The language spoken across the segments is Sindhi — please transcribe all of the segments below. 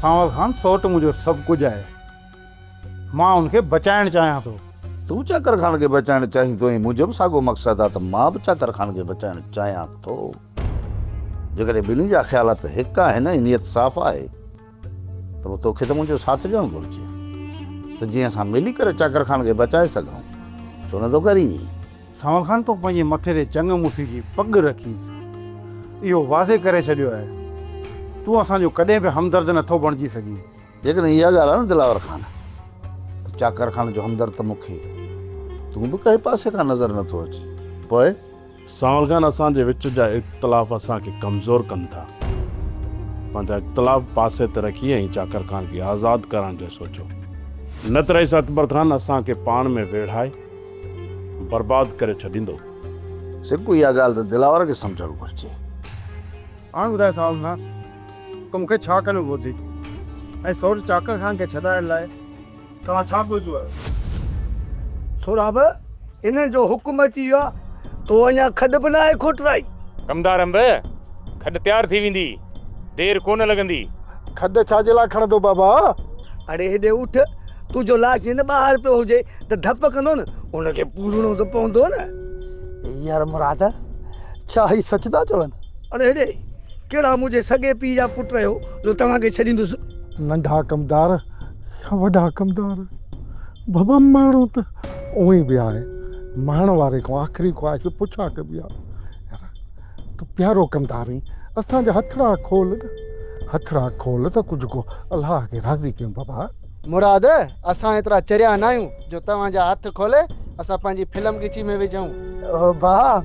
سانول خان سئوٽ منهنجو سڀ ڪجهه آهي. مان ان کي بچائڻ چاهيان ٿو. تون چاڪر خان کي بچائڻ چاهين ٿو ۽ منهنجو به ساڳيو مقصد آهي ته مان به چاڪر خان کي بچائڻ چاهيان ٿو. جيڪڏهن ٻنهي جا خيالات هڪ آهن ۽ نيت صاف آهي ته پوء توکي ته منهنجو ساٿ ڏيڻ گهرجي ته جيئن اسان ملي ڪري چاڪر خان کي بچائي سگهون. ڇو نه ٿو ڪرين ائين؟ سانول خان تو پنهنجي مٿي تي چڱ مڙسي جي پڳ رکي اهو واضح ڪري ڇڏيو آهي تون اسان جو ڪڏهن به همدرد نه ٿو بڻجي سگهين. جيڪڏهن اها ڳالهه آهي نه دلاور خان ته چاڪر خان جو همدرد ته مون کي تون به ڪنهن پاسي کان نظر نه ٿو اچين. پوء؟ سانول خان اسان جي وچ جا اختلاف اسان کي ڪمزور ڪن ٿا. پنهنجا اختلاف پاسي تي رکي ۽ چاڪر خان کي آزاد ڪرائڻ جي سوچو. نه ته رئيس اڪبر خان اسان کي پاڻ ۾ ويڙهائي برباد ڪري ڇڏيندو. سڪ اها ڳالهه ته دلاور کي سمجهڻ گهرجي. هاڻ ٻڌاء سانول خان ته مون کي ڇا ڪرڻ گهرجي ۽ سئوٽ چاڪر خان کي ڇڏائڻ لاء توهان ڇا سوچيو آهي؟ سهراب، انهن جو حڪم اچي ويو آهي، تو اڃا کڏ به ناهي کوٽرائي. ڪمدار انب، کڏ تيار ٿي ويندي، دير ڪونه لڳندي. کڏ ڇا جي لاء کڻندو بابا؟ اڙي هيڏي اٺ، تنهنجو لاش هن ٻاهر پيو هجي ته ڌپ ڪندو نه، ان کي پورڻو ته پوندو نه. يار مراد، ڇا هي سچ ٿا چون؟ اڙي هيڏي، ڪهڙا منهنجي سڳي پيء جا پٽ آهيو جو توهان کي ڇڏيندس. ننڍا ڪمدار يا وڏا ڪمدار، بابا ماڻهو ته اونئين به آهي، ماڻ واري کان آخري خواهش پڇا ڪبي آهي. يار تون پيارو ڪمدار آهين، اسان جا هٿڙا کول نه، هٿڙا کول ته ڪجهه ڪو الله کي راضي ڪيون بابا. مراد، اسان ايترا چريا ناهيون جو توهان جا هٿ کولي اسان پنهنجي فلم ڳچي ۾ وجهون. او ڀاء،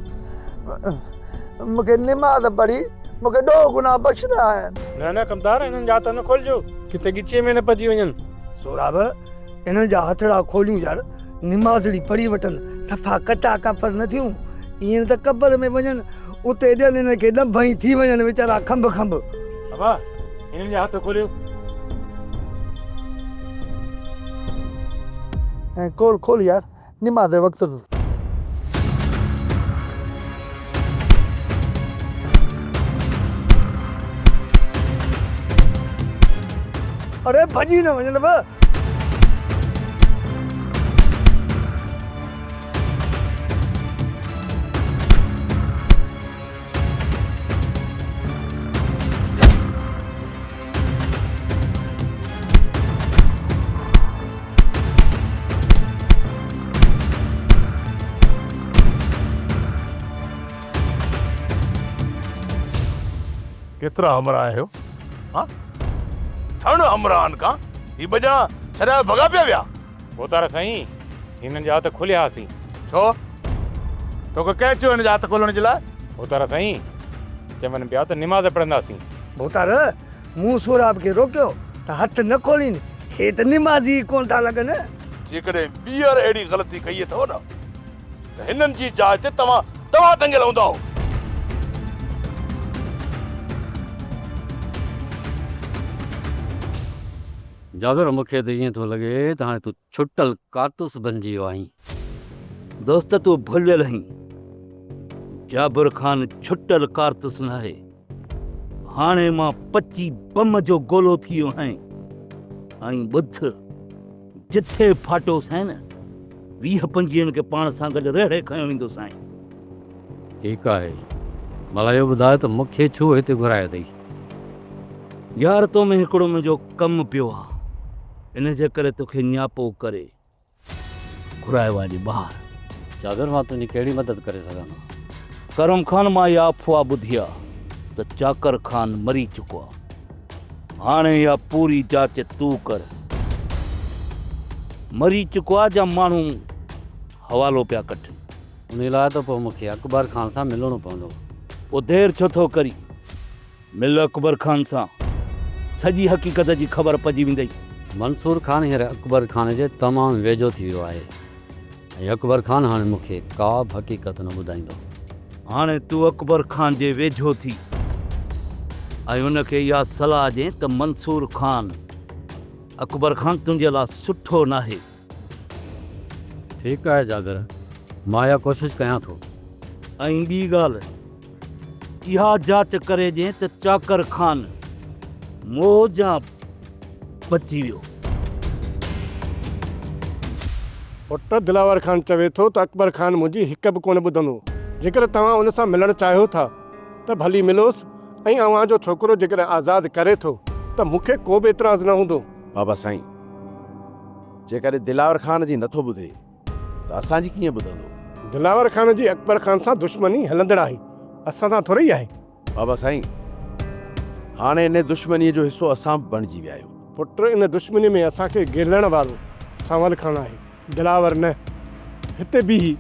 مون کي نماز پڙهي مون کي ڏوهه گناهه بخشڻا آهن. نه نه ڪمدار، انهن جا هٿ نه کولجو، ڪٿي ڳچيء ۾ نه پئجي وڃن. سهراب، انهن جا هٿڙا کوليون يار، نمازڙي پڙهي وٺن، صفا ڪٽا ڪافر نه ٿيون، ائين نه ته قبر ۾ وڃن، اتي ڏين انهن کي ڏنڀ ۽ ٿي وڃن ويچارا کنڀ کنڀ. بابا، انهن جا هٿ کوليو. ۽ کول کول يار، نماز جو وقت ٿو. اڙي ڀڄي نه وڃن به. ڪيترا همراهه آهيو؟ ها؟ ٿڻ همراهن کان هي ٻه ڄڻا ڇڏائي ڀڳا پيا ويا. ڀوتار سائين، هنن جا هٿ کوليا هئاسين. ڇو؟ توکي ڪنهن چيو هن جا هٿ کولڻ جي لاء؟ ڀوتار سائين، چون پيا ته نماز پڙهنداسين. ڀوتار، مون سهراب کي روڪيو ته هٿ نه کولين، هي ته نمازي ئي ڪونه ٿا لڳن. جيڪڏهن ٻيهر اهڙي غلطي ڪئي اٿو نه ته هنن جي جاء تي توهان توهان ٽنگيل هوندؤ. جابر، مون کي ته ائين ٿو لڳي ته هاڻي تون ڇٽل ڪارتوس بنجي ويو آهين. دوست تون ڀليل آهين. جابر خان ڇٽل ڪارتوس ناهي. هاڻي مان پچي بم جو گولو ٿي ويو آهيان ۽ ٻڌ جٿي ڦاٽوسانء نه ويهه پنجويهن کي پاڻ سان گڏ ريڙهي کنيو ويندوسانء. ٺيڪ آهي. ڀلا اهو ٻڌاء ته مون کي ڇو هتي گهرايو اٿئي؟ يار تو ۾ هڪڙو منهنجو ڪم پيو آ ان جي ڪري توکي نياپو ڪري گهرايو آ اڄ ٻاهر. جابر مان تنهنجي ڪهڙي مدد ڪري سگهان ٿو؟ ڪرم خان مان اها افواهه ٻڌي آ ته چاڪر خان مري چڪو آ. هاڻي اها پوري جاچ تون ڪر. مري چڪو آ جا ماڻهو حوالو پيا ڪڍن. انهي لاء ته پوء مون کي اڪبر خان سان ملڻو پوندو. پوء دير ڇو ٿو ڪرين؟ مل اڪبر خان سان، سڄي حقيقت جي خبر پئجي ويندئي. منصور خان هينئر اڪبر خان جي تمام ويجهو ٿي ويو آهي ۽ اڪبر خان هاڻي مون کي ڪا به حقيقت نه ٻڌائيندو. هاڻي تون اڪبر خان جي ويجهو ٿي ۽ ان کي اها صلاح ڏين ته منصور خان، اڪبر خان تنهنجي لاء سٺو ناهي. ٺيڪ آهي جابر، مان اها ڪوشش ڪيان ٿو. ۽ ٻي ڳالهه، اها جاچ ڪري ڏين ته چاڪر خان موهه جا پچي ويو. پٽ دلاور خان چوي ٿو ته اڪبر خان منهنجي هڪ به ڪونه ٻڌندو. جيڪڏهن توهان ان سان ملڻ چاهيو ٿا ته ڀلي ملوس ۽ اوهان جو ڇوڪرو جيڪڏهن آزاد ڪري ٿو ته مون کي ڪو به اعتراض نه هوندو. بابا سائين، جيڪڏهن دلاور خان جي نٿو ٻڌي ته اسان جي ڪيئن ٻڌندو؟ دلاور خان جي اڪبر خان سان دشمني هلندڙ آهي، اسان سان ٿورئي آهي. بابا سائين، هاڻي ان دشمنيء جو حصو اسان به بڻجي ويا آهيون. پٽ، ان دشمنيء ۾ اسان کي گهلڻ وارو سانول خان آهي، دلاور نه. هتي بيهي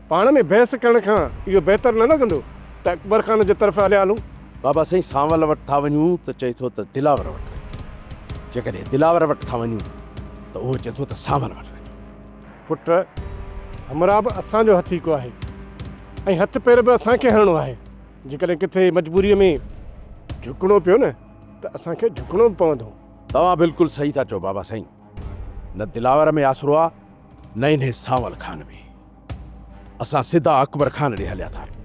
پاڻ ۾ بحث ڪرڻ کان اهو بهتر نه لڳندو ته اڪبر خان جي طرف هليا هلون؟ بابا سائين، سانول وٽ ٿا وڃون ته چئي ٿو ته دلاور وٽ وڃو. جيڪڏهن دلاور وٽ ٿا وڃون ته اهو چئي ٿو ته سانول وٽ وڃو. پٽ، همراهه به اسان جو هٿيڪو آهي ۽ هٿ پير به اسان کي هڻڻو آهي. جيڪڏهن ڪٿي مجبوريء ۾ جهڪڻو پيو نه ته اسان کي جهڪڻو به پوندو. توهان بلڪل صحيح ٿا چئو بابا سائين. نه دلاور ۾ آسرو آ نه انهي سانول خان ۾. اسان سڌا اڪبر خان ڏي هليا ٿا هلون.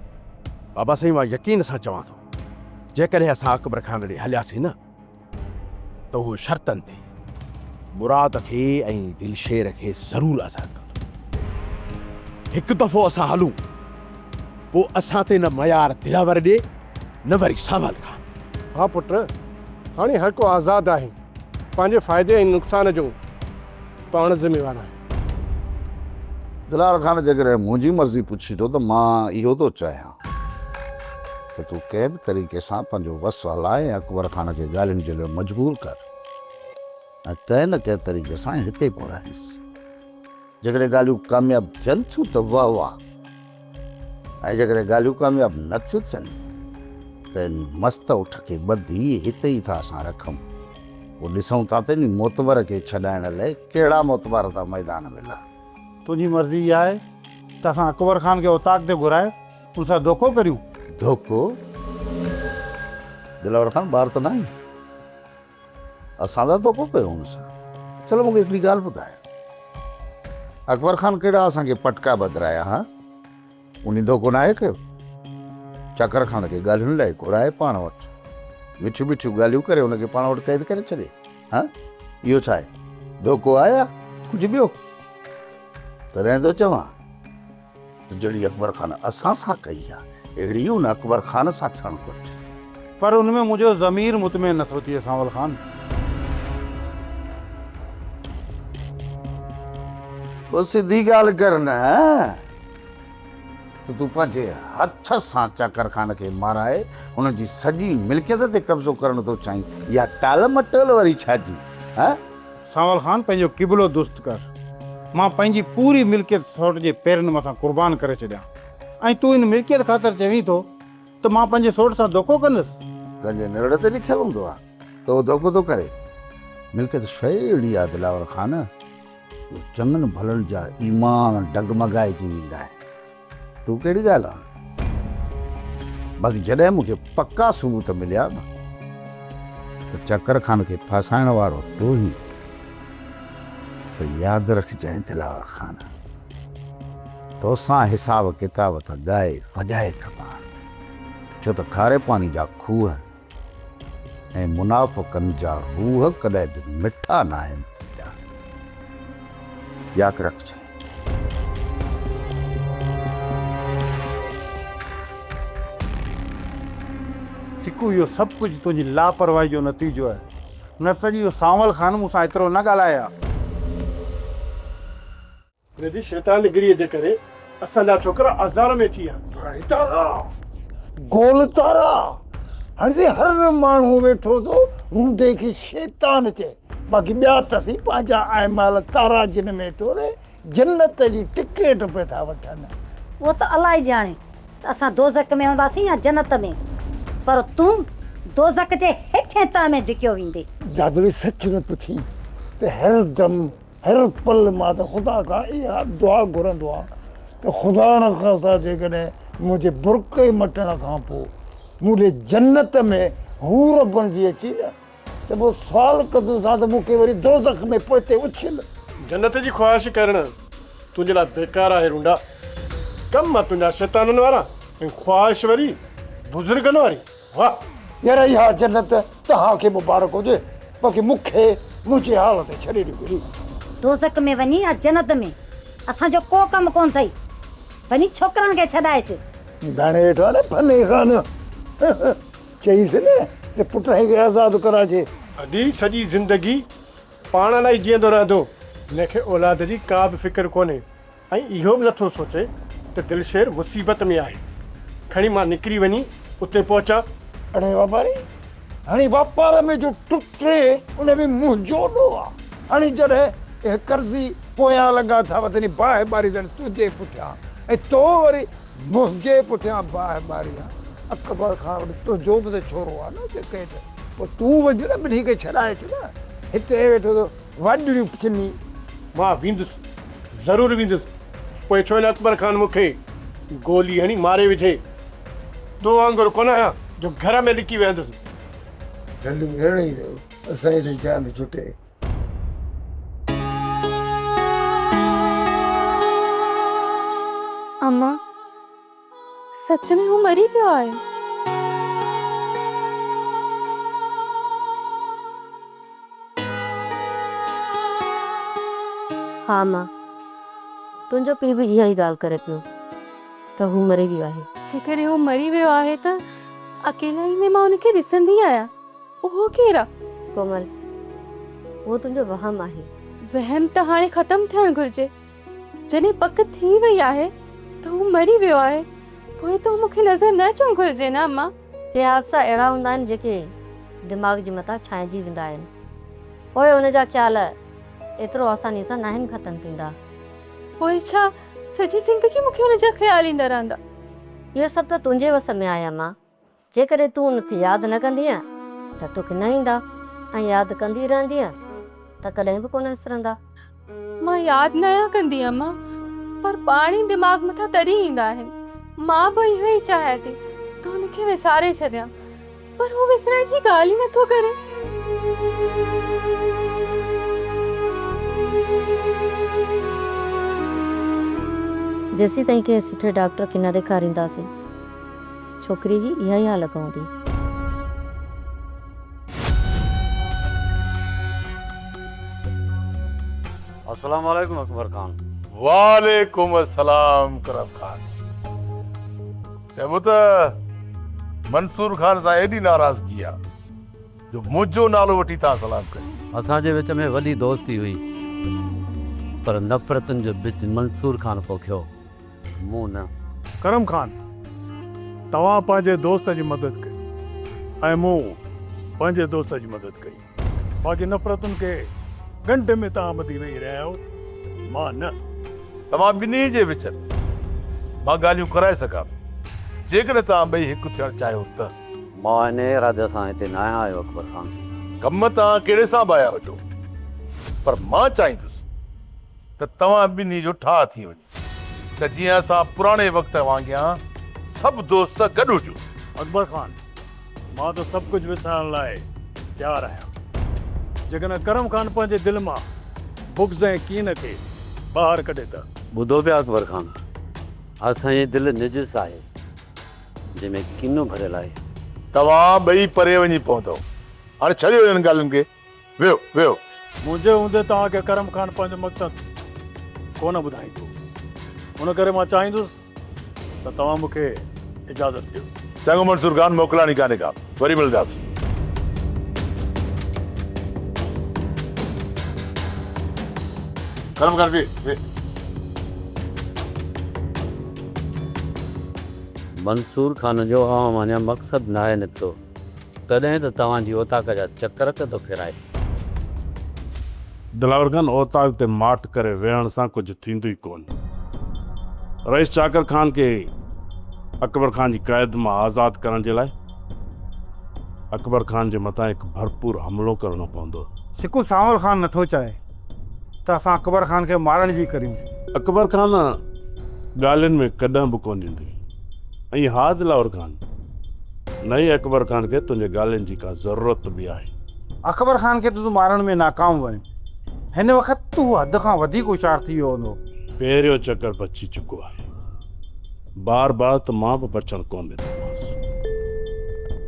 بابا سائين مان يقين سان چوان ٿو جيڪڏهن اسان اڪبر خان ڏي هلياسين نه ته اهو شرطن تي مراد کي ۽ دلشير کي ضرور آزاد ڪندو. هڪ دفعو اسان هلون پوء اسان تي نه ميار دلاور ڏي نه وري سانول خان. ها پٽ، هاڻي هر ڪو آزاد آهي، پنهنجي فائدي ۽ نقصان جو پاڻ ذميوار آهي. دلاور خان جيڪڏهن منهنجي مرضي پڇين ٿو ته مان اهو ٿو چاهيان ته تون ڪنهن به طريقي سان پنهنجو وس هلاء ۽ اڪبر خان کي ڳالهين جي لاء مجبور ڪر ۽ ڪنهن نه ڪنهن طريقي سان هتي گهرائينس. جيڪڏهن ڳالهيون ڪامياب ٿين ٿيون ته واهه واهه ۽ جيڪڏهن ڳالهيون ڪامياب نه ٿيون ٿين ته ان مست اٺ کي ٻڌي هتي ئي ٿا اسان رکون. پوء ڏسون ٿا ته ان معتبر کي ڇڏائڻ لاء ڪهڙا معتبر ٿا ميدان ۾ لهن. تنهنجي مرضي اها آهي ته اسان اڪبر خان کي اوطاق تي گهرائي ان سان ڌوڪو ڪريون؟ ڌوڪو؟ دلاور خان ٻار ته ناهين. اسان ته ڌوڪو ڪيو ان سان. چلو مون کي هڪڙي ڳالهه ٻڌاء. اڪبر خان ڪهڙا اسان کي پٽڪا ٻڌرايا ها؟ انهي ڌوڪو ناهي ڪيو. چاڪر خان کي ڳالهين لاء گهرائي پاڻ وٽ مٺيون مٺيون ڳالهيون ڪري ان کي پاڻ وٽ قيد ڪري ڇڏي. ها اهو ڇا آهي؟ ڌوڪو آهي يا ڪجهه ٻيو؟ تڏهن ٿو چوان ته جهڙي اڪبر خان اسان سان ڪئي آهي اهڙي ان اڪبر خان سان ٿيڻ گهرجي. پر ان ۾ منهنجو ضمير مطمئن نٿو ٿئي سانول خان. پوء سڌي ڳالهه ڪر نه ته تون پنهنجي هٿ سان چاڪر خان کي مارائي هن جي سڄي ملڪيت تي قبضو ڪرڻ ٿو چاهين يا ٽال مٽول وري ڇا جي ها؟ سانول خان پنهنجو قبلو درست ڪر. مان پنهنجي پوري ملڪيت سئوٽ جي پيرن مٿان قربان ڪري ڇڏيان ۽ تون ان ملڪيت خاطر چوين ٿو ته مان پنهنجي سئوٽ سان دوکو ڪندس؟ ڪنهن جي نرڙ تي لکيل هوندو آهي ته هو دوکو ٿو ڪري. ملڪيت شيء اهڙي آهي دلاور خان جو چڱن ڀلن جا ايمان ڊگمگائجي ويندا آهن. تون ڪهڙي ڳالهه آهي؟ باقي جڏهن مون کي پڪا ثبوت مليا نه ته چڪر خان کي ڦاسائڻ وارو تون ئي ته ياد رکجانء دلاور خان توسان حساب ڪتاب ته ڳائي وڄائي ڪبا ڇو ته کاري پاڻي جا کوهه ۽ منافقن جا روح ڪڏهن به مٺا ناهن ٿيندا. ياد رکجانء. سڪو اهو سڀ ڪجهه تنهنجي لاپرواهي جو نتيجو آهي. نه ته اهو سانول خان مون سان ايترو نه ڳالهائي ها. هن جي شيطان گريء جي ڪري اسان جا ڇوڪرا آزار ۾ اچي ويا. برائي تارا، گول تارا، هاڻي سائين هر ماڻهو ويٺو ٿو رونڊي کي شيطان چئي، باقي ٻيا ته سائين پنهنجا اعمال تاراجن ۾ توري جنت جي ٽڪيٽ پئي ٿا وٺن. اهو ته الله ئي ڄاڻي ته اسان دوزخ ۾ هونداسين يا جنت ۾، پر تون دوزخ جي هيٺين تهه ۾ ڌڪيو ويندين. دادڙي سچ نه پڇين ته هر دم هر پل مان ته خدا کان اها دعا گهرندو آهيان ته خدا نخواسته جيڪڏهن منهنجي برقعي مٽڻ کان پوء مون ڏي جنت ۾ حور بڻجي اچي نه ته پوء سوال ڪندوسان ته مون کي وري دوزخ ۾ پوئتي اڇل. جنت جي خواهش ڪرڻ تنهنجي لاء بيڪار آهي رونڊا. ڪم تنهنجا شيطانن وارا ۽ خواهش وري بزرگن واري. واه! يار اها جنت توهان کي مبارڪ هجي باقي مون کي منهنجي حال تي ڇڏي ڏيو ٻنهي. دوزخ ۾ وڃي يا جنت ۾، اسان جو ڪو ڪم ڪونه اٿئي. وڃي ڇوڪرن کي ڇڏائي اچ. گهاڻي ويٺو آهي نه ڦني خان. چئيس نه ته پٽ کي آزاد ڪرائجي. ادي سڄي زندگي پاڻ لاء ئي جيئندو رهندو. هن کي اولاد جي ڪا به فڪر ڪونهي. ۽ اهو به نٿو سوچي ته دلشير مصيبت ۾ آهي. کڻي مان نڪري وڃي اتي پهچان. اڙي واپاري، هاڻي واپار ۾ جو ٽٽي ان ۾ منهنجو ڏوهه آ. هاڻي جڏهن اهي قرضي پويان لڳا ٿا وتن باهه ٻاري ڄڻ تنهنجي پٺيان ۽ تو وري منهنجي پٺيان باهه ٻاري آ. اڪبر خان وٽ تنهنجو به ته ڇورو آ نه اتي قيد. پوء تون وڃ نه ٻنهي کي ڇڏائي اچ نه. هتي ويٺو ٿو واڏڙيون چني. مان ويندس، ضرور ويندس. پوء ڇو نه اڪبر خان مون کي گولي هڻي ماري وجهي. تو وانگر ڪونه آهيان جو گهر ۾ لڪي ويهندس. ڍلو اهڙو ئي رهيو، اسان جي جان ڇٽي. امان، سچ ۾ هو مري ويو آهي. ها امان، تنهنجو پيء به اها ئي ڳالهه ڪري پيو ته هو مري ويو آهي. جيڪڏهن هو مري ويو آهي ته اڪيلائي ۾ مان هن کي ڏسندي آهيان. اهو ڪير آ؟ ڪومل، اهو تنهنجو وهم آهي. وهم ته هاڻي ختم ٿيڻ گهرجي. جڏهن پڪ ٿي وئي آهي ته هو مري ويو آهي، پوء ته هو مون کي نظر نه اچڻ گهرجي نه امان؟ ڪي حادثا اهڙا هوندا آهن جيڪي دماغ جي مٿان ڇانئجي ويندا آهن. پوء ان جا خيال ايترو آسانيء سان ناهن ختم ٿيندا. پوء ڇا سڄي زندگي مون کي ان جا خيال ايندا رهندا؟ اهو سڀ ته تنهنجي وس ۾ آهي امان. جيڪڏهن تون ان کي ياد نه ڪندينء ته توکي نه ايندا ۽ ياد ڪندي رهندينء ته ڪڏهن به ڪونه وسرندا. مان ياد نه آهيان ڪندي امان، پر پاڻ ئي دماغ مٿان تري ايندا آهن. مان به اهو ئي چاهيان ٿي ته هن کي وساري ڇڏيان، پر هو وسرڻ جي ڳالهه ئي نٿو ڪري. جيسيتائين ڪنهن سٺي ڊاڪٽر کي نه ڏيکارينداسين. ڇوڪري جي اها ئي حالت هوندي. السلام عليڪم اڪبر خان. وعليڪم السلام ڪرم خان. چئبو ته منصور خان سان ايڏي ناراضگي آ جو منهنجو نالو وٺي توهان سلام ڪيو. اسان جي وچ ۾ وڏي دوستي هئي پر نفرتن جو ٻج منصور خان پوکيو. مون نه. ڪرم خان، توهان پنهنجي دوست جي مدد ڪئي ۽ مون پنهنجي دوست جي مدد ڪئي. باقي نفرتن کي ڳنڍ ۾ توهان ٻڌي ويهي رهيا آهيو، مان نه. توهان ٻنهي جي وچ ۾ مان ڳالهيون ڪرائي سگهان ٿو، جيڪڏهن توهان ٻئي هڪ ٿيڻ چاهيو ته. مان انهيء ارادي سان هتي ناهيان آيو اڪبر خان. ڪم توهان ڪهڙي سان به آيا هجو، پر مان چاهيندس ته توهان ٻنهي جو ٺاهه ٿي وڃي ته جيئن اسان پراڻي وقت وانگيان سڀ دوست گڏ هجون. اڪبر خان، مان ته سڀ ڪجهه وسارڻ لاء تيار آهيان. جيڪڏهن ڪرم خان پنهنجي دل مان بغض ۽ ڪين کي ٻاهر ڪڍي ته. ٻڌو پيا اڪبر خان، اسان جي دل نجس آهي، جنهن ۾ ڪينو ڀريل آهي. توهان ٻئي پري وڃي پوندؤ. هاڻي ڇڏيو انهن ڳالهين کي. ويهو، ويهو. منهنجي هوندي توهان کي ڪرم خان پنهنجو مقصد ڪونه ٻڌائيندو. ان ڪري مان چاهيندس ته توهان مون کي اجازت ڏيو. چڱو منصور خان موڪلاڻي ڪانهي ڪا، وري ملنداسين. ڪرم خان ويهه، ويهه. منصور خان جو اوهان مانيان مقصد ناهي نڪتو. تڏهن ته توهان جي اوطاق جا چڪر ڪندو ڦيرائي. دلاور خان اوطاق تي ماٺ ڪري ويهڻ سان ڪجهه ٿيندو ئي ڪونه. رئيس چاڪر خان کي اڪبر خان جي قيد مان آزاد ڪرڻ جي لاء اڪبر خان جي مٿان هڪ ڀرپور حملو ڪرڻو پوندو. سڪو سانول خان نٿو چاهي ته اسان اڪبر خان کي مارڻ جي ڪريون. اڪبر خان ڳالهين ۾ ڪڏهن به ڪونه ايندو ۽ ها دلاور خان! نه ئي اڪبر خان کي تنهنجي ڳالهين جي ڪا ضرورت به آهي. اڪبر خان کي ته تون مارڻ ۾ ناڪام وئين. هن وقت ته هو حد کان وڌيڪ هوشيار ٿي ويو هوندو. پهريون چڪر بچي چڪو آهي. بار بار ته مان به بچڻ ڪونه ڏيندومانس.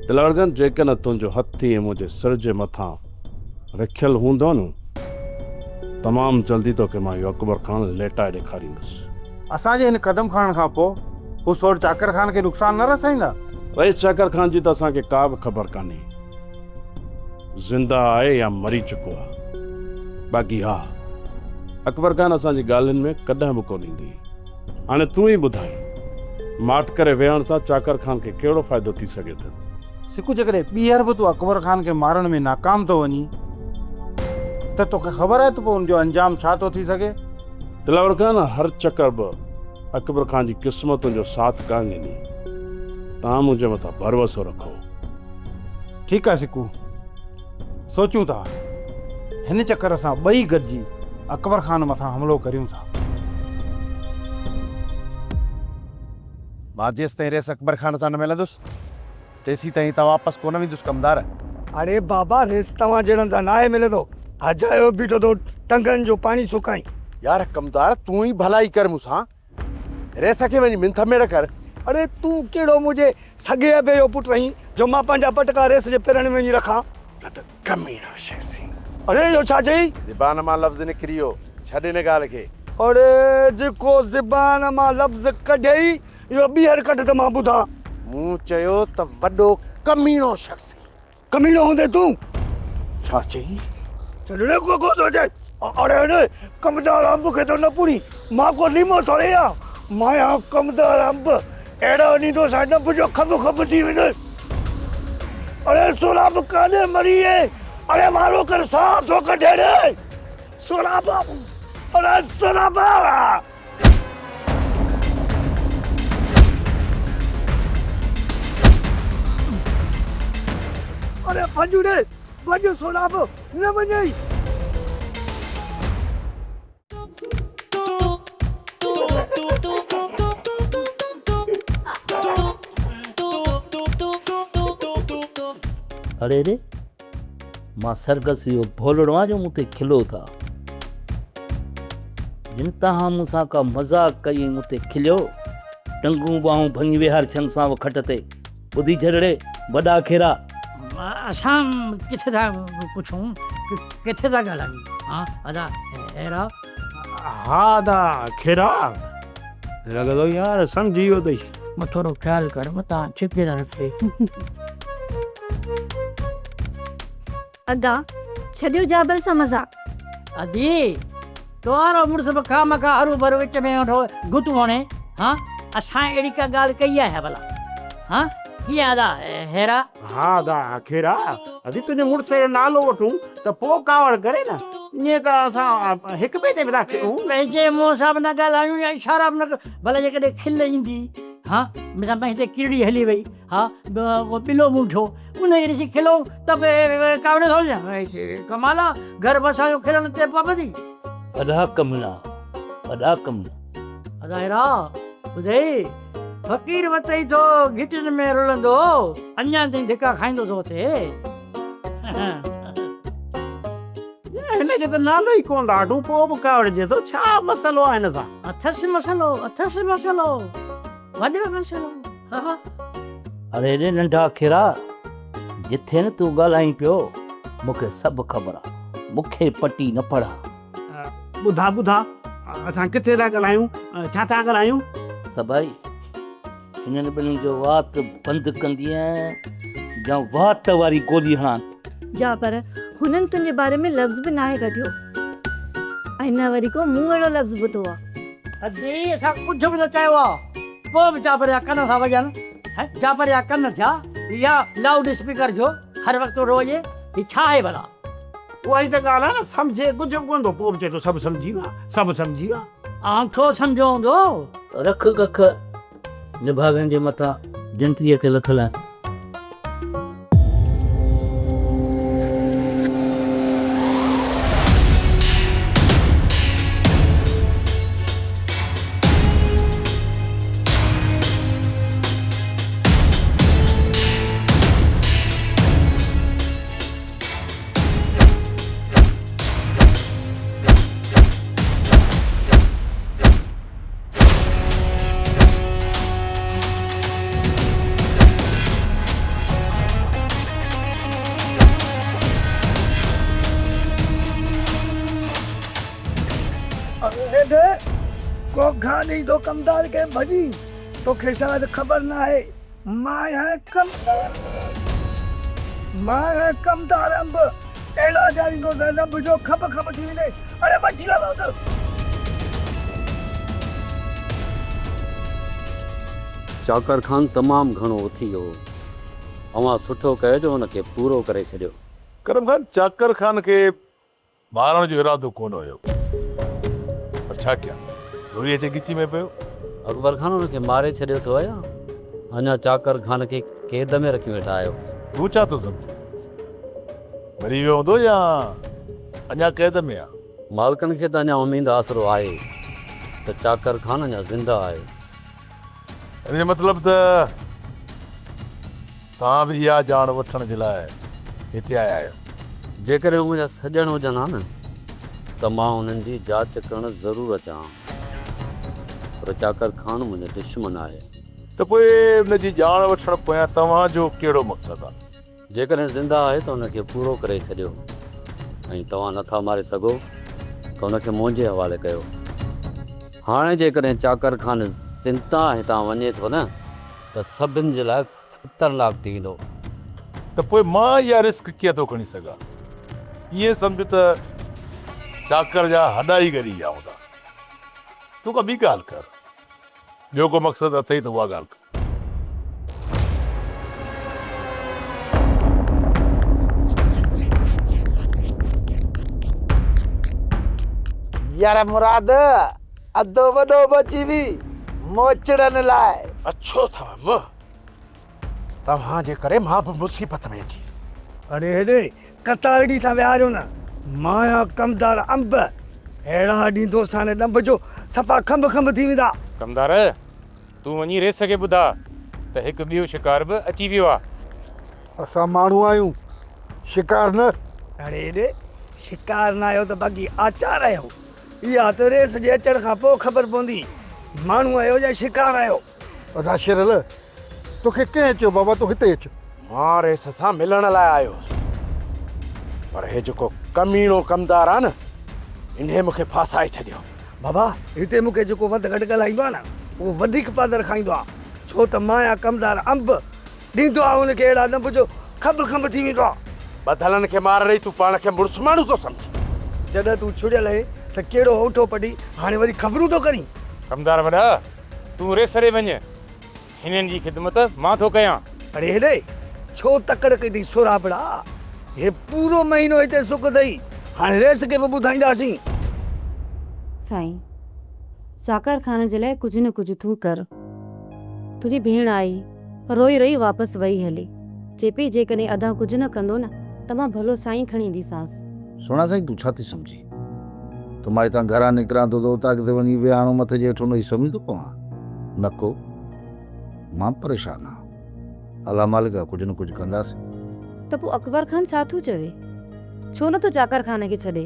دلاور خان جيڪڏهن تنهنجو هٿ ائين منهنجي سر جي مٿان. رکيل هوندو نه، تمام جلدي توکي مان اهو اڪبر خان ليٽائي ڏيکاريندس. اسان جي هن قدم کڻڻ کان پوء هو سوٽ چاڪر خان کي نقصان نه رسائيندا؟ رئيس چاڪر خان جي ته اسان کي ڪا به خبر ڪانهي. زنده آهي يا مري چڪو آهي. باقي ها، اڪبر خان اسان جي ڳالهين ۾ ڪڏهن به ڪونه ايندي. هاڻي تون ئي ٻڌاء، ماٺ ڪري ويهڻ سان چاڪر خان کي ڪهڙو فائدو ٿي سگهي ٿو؟ سڪو جيڪڏهن ٻيهر به تون اڪبر خان کي مارڻ ۾ ناڪام ٿو وڃين ته توکي خبر آهي ته پوء ان جو انجام ڇا ٿو ٿي سگهي؟ دلاور خان هر چڪر به اڪبر خان جي قسمت تنهنجو ساٿ ڪانه ڏني. توهان منهنجي مٿان ڀروسو رکو. ٺيڪ آهي سڪو، سوچيون ٿا. هن چڪر اسان ٻئي گڏجي اڪبر خان مٿان حملو ڪريون ٿا. مان جيستائين رئيس اڪبر خان سان نه ملندس، تيسيتائين هتان واپس ڪونه ويندس ڪمدار. اڙي بابا ريس توهان جهڙن سان ناهي ملندو، اجايو بيٺو ٿو ٽنگن جو پاڻي سڪائين. يار ڪمدار تون ئي ڀلائي ڪر مون سان، ريس کي وڃي منٿ ميڙ ڪر. اڙي تون ڪهڙو منهنجي سڳي ابي جو پٽ آهين جو مان پنهنجا پٽڪا ريس جي پيرن ۾ وڃي رکان. نه ته ڪميڻو شيسين. اڙي اهو ڇا چئي؟ زبان مان لفظ نڪري ويو، ڇڏ ان ڳالهه کي. اڙي جيڪو زبان مان لفظ ڪڍيئي اهو ٻيهر ڪڍ ته مان ٻڌان. مون چيو ته وڏو ڪميڻو شخص آهين. ڪميڻو هوندين تون. ڇا چئي؟ ڇڏ ري ڪو ڪو ٿو چئي. اڙي اڙي ڪمدار انب کي ٿو نه پورين. مان ڪو ليمو ٿوري آهيان. مان آهيان ڪمدار انب. اهڙو ڏيندوسانء ڏنڀ جو کنڀ کنڀ ٿي ويندين. اڙي سهراب ڪاڏي مرين. اڙي وارو ڪر ساهه ٿو ڪڍي ڙي. سهراب اڙي سهراب. اڙي ڀڄ ڙي ڀڄ سهراب نه وڃئي. اڙي ري مان سرگس اهو ڀولڙو آهيان جو مون تي کلو ٿا. جن توهان مون سان ڪا مذاق ڪئي ۽ مون تي کليو، ٽنگون ٻانهون ڀڃي ويهاري ڇڏيندوسانو کٽ تي. ٻڌي ڇڏ ڙي وڏا کيرا. اسان ڪٿي ٿا پڇون، ڪٿي ٿا ڳالهايون ها ادا هيرا. ها ادا کيرا. لڳندو يار سمجهي ويو اٿئي. ٿورو خيال ڪر متان ڇڪي نه رکي. ادا ڇڏيو جابل سان مذاق. ادي توهارو مڙس به خامخواه هروڀرو وچ ۾ ويٺو گتون هڻي ها اسان اهڙي ڪا ڳالهه ڪئي آهي ڀلا ها ڪيئن ادا هيرا. ها ادا کيرا ادي تنهنجي مڙس جو نالو وٺون ته پوء ڪاوڙ ڪري نه ائين ته اسان هڪ ٻئي تي به ٿا کلون. پنهنجي منهن سان به نه ڳالهايون يا اشارا به نه ڪيون ڀلا جيڪڏهن کل ايندي ها مثال هتي ڪرڙي هلي وئي ها ڪو ٻلو مونٺو ان کي ڏسي کلون ته به ڪاوڙ ٿو ڪمال آ گهر بسان جو کلڻ تي پابندي. وڏا ڪميڻا وڏا ڪميڻا. ادا هيرا ٻڌئي فقير وتئي ٿو گهٽين ۾ رلندو اڃا تائين ڌڪا کائيندو ٿو وتي. هن جو ته نالو ئي ڪونه ٿا وٺون پوء به ڪاوڙجي ٿو ڇا مسئلو آهي هن سان. اٿس مسئلو اٿس مسئلو وڏو مسئلو ها ها. اڙي ڙي ننڍا کيرا جٿي نه تون ڳالهائين پيو مون کي سڀ خبر آ مون کي پٽي نه پڙها. ٻڌا ٻڌا اسان ڪٿي ٿا ڳالهايون ڇا ٿا ڳالهايون. سڀائي هنن ٻنهي جو وات بند ڪندينء يا وات واري گولي هڻان. جا پر هنن تنهنجي باري ۾ لفظ به ناهي ڪڍيو ۽ نه وري ڪو مون اهڙو لفظ ٻڌو آ. ادي اسان ڪجهه به نه چيو آ پوء به جابر جا ڪن ٿا وڄن جابر جا ڪن ٿيا يا لائوڊ اسپيڪر ٿيو هر وقت ويٺو وڄي هي ڇا آهي ڀلا. اها ئي ته ڳالهه آ نه سمجهي ڪجهه به ڪونه ٿو پوء به چئي ٿو سڀ سمجهي ويا سڀ سمجهي ويا. آنٿو سمجهيو هوندو. رک ڪک نڀاڳن جي مٿان جنتيء کي لٿل آهن. گوگها ڏئي ٿو ڪمدار کي ڀڄي، توکي شايد خبر ناهي، مان آهيان ڪمدار، مان آهيان ڪمدار انب، اهڙا ڏياريندوسانء انب جو کٻ کٻ ٿي ويندين، اڙي وٺي هلوس. چاڪر خان تمام گهڻو اٿي ويو هو. اوهان سٺو ڪيو جو ان کي پورو ڪري ڇڏيو. ڪرم خان چاڪر خان کي مارڻ جو ارادو ڪونه هيو پر ڇا ڪيان زوري اچي ڳچي ۾ پيو. اڪبر خان ان کي ماري ڇڏيو اٿو يا اڃا چاڪر خان کي قيد ۾ رکيون ويٺا آهيو؟ تون ڇا ٿو سمجهين؟ مري ويو هوندو يا اڃا قيد ۾ آ؟ مالڪن کي ته اڃا اميد آسرو آهي ته چاڪر خان اڃا زنده آهي. ان جو مطلب ته توهان به اها ڄاڻ وٺڻ جي لاء هتي آيا آهيو. جيڪڏهن هو منهنجا سڄڻ هجن ها نه ته مان انهن جي جاچ ڪرڻ ضرور اچان ها، پر چاڪر خان منهنجو دشمن آهي. ته پوء ان جي ڄاڻ وٺڻ پويان توهان جو ڪهڙو مقصد آهي؟ جيڪڏهن زنده آهي ته ان کي پورو ڪري ڇڏيو ۽ توهان نٿا ماري سگهو ته ان کي منهنجي حوالي ڪيو. هاڻي جيڪڏهن چاڪر خان زنده هتان وڃي ٿو نه ته سڀن جي لاء خطرناڪ ٿي ويندو. ته پوء مان اها رسڪ ڪيئن ٿو کڻي سگهان؟ ائين سمجهه ته چاڪر جا هڏا ئي ڳري ويا هوندا. تون ڪا ٻي ڳالهه ڪر. ٻيو ڪو مقصد اٿئي ته اها ڳالهه ڪر. يار مراد ادو وڏو بچي وي موچڙن لاء. اڇو اٿو منهن. توهان جي ڪري مان به مصيبت ۾ اچي ويس. اڙي هيڏي ڪتارڙي سان ويهاريو نه مان آهيان ڪمدار انب اهڙا ڏيندوسانء ڏنڀ جو صفا کنڀ کنڀ ٿي ويندا. ڪمدار تون وڃي ريس کي ٻڌاء ته هڪ ٻيو شڪار به اچي ويو آ. اسان ماڻهو آهيون، شڪار نه. اڙي هيڏي شڪار نه آهيو ته باقي آچار آهيو. اها ته ريس جي اچڻ کان پوء خبر پوندي ماڻهو آهيو يا شڪار آهيو. ادا شيرل، توکي ڪنهن چيو بابا تون هتي اچ. مان ريس سان ملڻ لاء آيو هوس پر هي جيڪو ڪميڻو ڪمدار آ نه انهي مون کي ڦاسائي ڇڏيو. بابا هتي مون کي جيڪو وڌ گهٽ ڳالهائيندو آ نه اهو وڌيڪ پادر کائيندو آ ڇو ته مان آهيان ڪمدار انب ڏيندو آ ان کي اهڙا ڏنڀ جو کنڀ کنڀ ٿي ويندو آ. ٻڌلن کي مار ڏئي تون پاڻ کي مڙس ماڻهو ٿو سمجهين. جڏهن تون ڇڙيل هئين ته ڪهڙو اوٺو پٽي هاڻي وري خبرون ٿو ڪرين. ڪمدار وڏا تون ريسري وڃ هنن جي خدمت مان ٿو ڪيان. اڙي هيڏي ڇو تڪڙ ڪئي اٿئي سهرابڙا، هي پورو مهينو هتي سڪ اٿئي، هاڻي رئيس کي به ٻڌائينداسين. سائين، چاڪر خان جي لاء ڪجهه نه ڪجهه تون ڪر. تنهنجي ڀيڻ آئي، روئي روئي واپس وئي هلي. چئي پئي جيڪڏهن ادا ڪجهه نه ڪندو نه ته مان ڀلو سائين کڻي اينديسانس. سهڻا سائين تون ڇا ٿي سمجهين ته مان هتان گهران نڪران ٿو ته اوطاق تي وڃي ويهاڻو مٿي جي هيٺ ان جي سمهي ٿو پوان؟ نه ڪو. مان پريشان آهيان. الله مالڪ آ ڪجهه نه ڪجهه ڪنداسين. ته پوء اڪبر خان ڇا ٿو چوي؟ ڇو نه ٿو چاڪر خان کي ڇڏي؟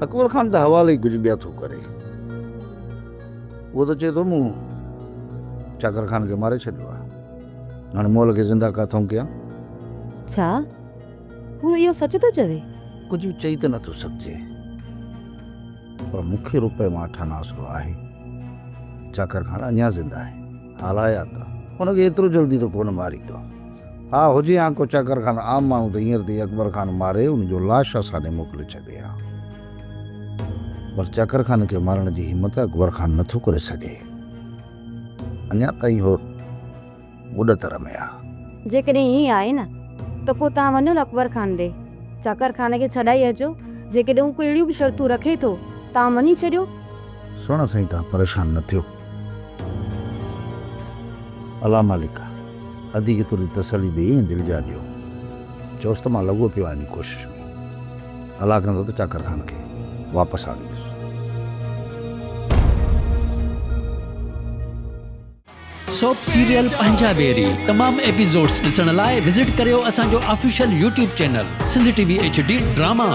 اڪبر خان ته حوالي ئي ڪجهه ٻيا ٿو ڪري. اهو ته چئي ٿو مون چاڪر خان کي ماري ڇڏيو آهي. هاڻي مئل کي زنده ڪاٿئون ڪيان؟ ڇا؟ هو اهو سچ ٿو چوي؟ ڪجهه به چئي ته نه ٿو سگهجي. پر مون کي روپئي مان اٺانا آسرو آهي. چاڪر خان اڃا زنده آهي. حالحيات آ. ان کي ايترو جلدي ته ڪونه ماريندو. ها هجي ها ڪو چاڪر خان عام ماڻهو ته هينئر تائين اڪبر خان ماري ان جو لاش اسان ڏي موڪلي ڇڏي ها. پر چاڪر خان کي مارڻ جي همت اڪبر خان نٿو ڪري سگهي. اڃا تائين هو ٻڏتر ۾ آ. جيڪڏهن ائين آهي نه ته پوء توهان وڃو نه اڪبر خان ڏي. چاڪر خان کي ڇڏائي اچو. جيڪڏهن هو ڪهڙيون به شرطون رکي ٿو، توهان مڃي ڇڏيو. سهڻا سائين توهان پريشان نه ٿيو. الله مالڪ آ. ادي کي ٿوري تسلي ڏئي ۽ دلجاء ڏيو. چئوس ته مان لڳو پيو آهيان انهي ڪوشش ۾. الله ڪندو ته چاڪر خان کي واپس آڻيندس. سوپ سيريل پنهنجا ويري تمام ايپيسوڊس ڏسڻ لاء وزٽ ڪريو اسان جو official YouTube channel Sindh T V H D drama.